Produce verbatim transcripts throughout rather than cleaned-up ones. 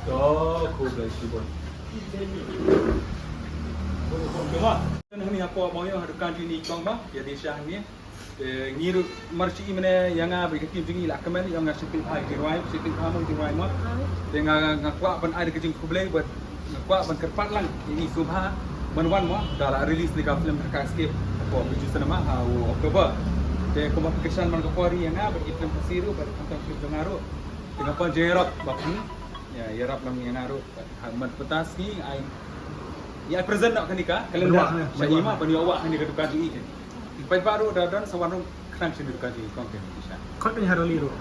To, khublei shibun. Hangne hapoh ba ïoh ha dukan jong ngi kong ba, ïa dei sha hangne. Te ngi ruh mar shi i mane ïa nga bad ka team jong ngi la kmen ïa nga shiphew bha i jingrwai, shiphew bha mo i jingrwai mo. Te nga nga kwah ban ai da ka jingkhublei bad nga kwah ban kyrpad lang ïa i sngewbha ban wan mo da la release ïa ka film Hakha Escape hapoh Bijou Cinema ha u October. Te kumba phi kyrshan man ka por ïa nga bad i film Khasi ruh bad khamtam film jong nga ruh. Te nga pan jingïarap ba phi ïa ïarap lang ïa nga ruh. Ha, man pyntas ngi ai, ïa ai present noh kane ka calendar. Ban wah, eh, sha ban i wah. Ma ban ïoh wah kane ka dukan jong i. Pynban ruh da don sa wan ruh khnang sha dukan jong i kong kane sha. Khot kane ha rally ruh.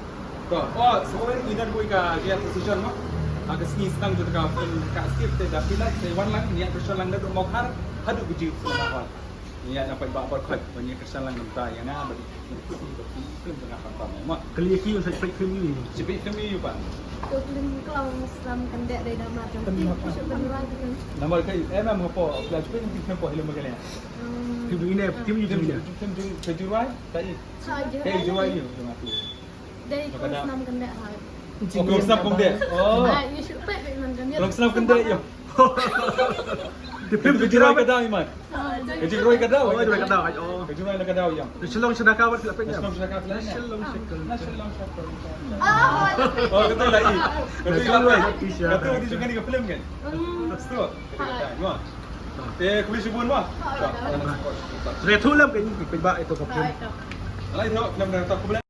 To, oh, so wen i don bui ka ïa position mo. Ha ka sngi sdang jong ka film Hakha Escape te da phi lah sa wan lang ïa position lang da duk Mawkhar haduh Bijou Cinema Hall. Ïa na pynban bad khot ban ïa kyrshan lang mynta ïa nga bad Ka liang ki sa peit film ïa u. Sa peit film ïa u ba. Ka film Klong Slam Kyndeh dei namar jong ki, ki shu pynrwai ki film. Namar ka em em hapoh, ka la peit ki film hapoh Hills Meghalaya. Hmm. Film ine, film ïa u. Film, film, film, film Jurwai, ka i. Ha, Jurwai. Ka i Jurwai ïa u, jong aku. Dei Klong Slam Kyndeh ha. Oh, Klong Slam Kyndeh. Oh. Ha, ïa shu peit peit man kan ïa. Klong Slam Kyndeh ïa. Te film Jurwai ka dei man. Ka jingrwai ka daw. Oh, ka jingrwai ka daw. Oh. Ka jingrwai ka daw ïa. Na Shillong Shanaka wat sila peit. Na Shillong Shanaka sila. Na Shillong Shanaka. Na Shillong Shanaka. Ah, oh, ka tu lagi. Ka tu lagi. Ka tu di juga ni ka film kan? Hmm. Ka tu. Ka tu. Eh, khublei shibun mo. Re thu lam kan ni peit ba itu ka film. Alai tu film dah tak khublei.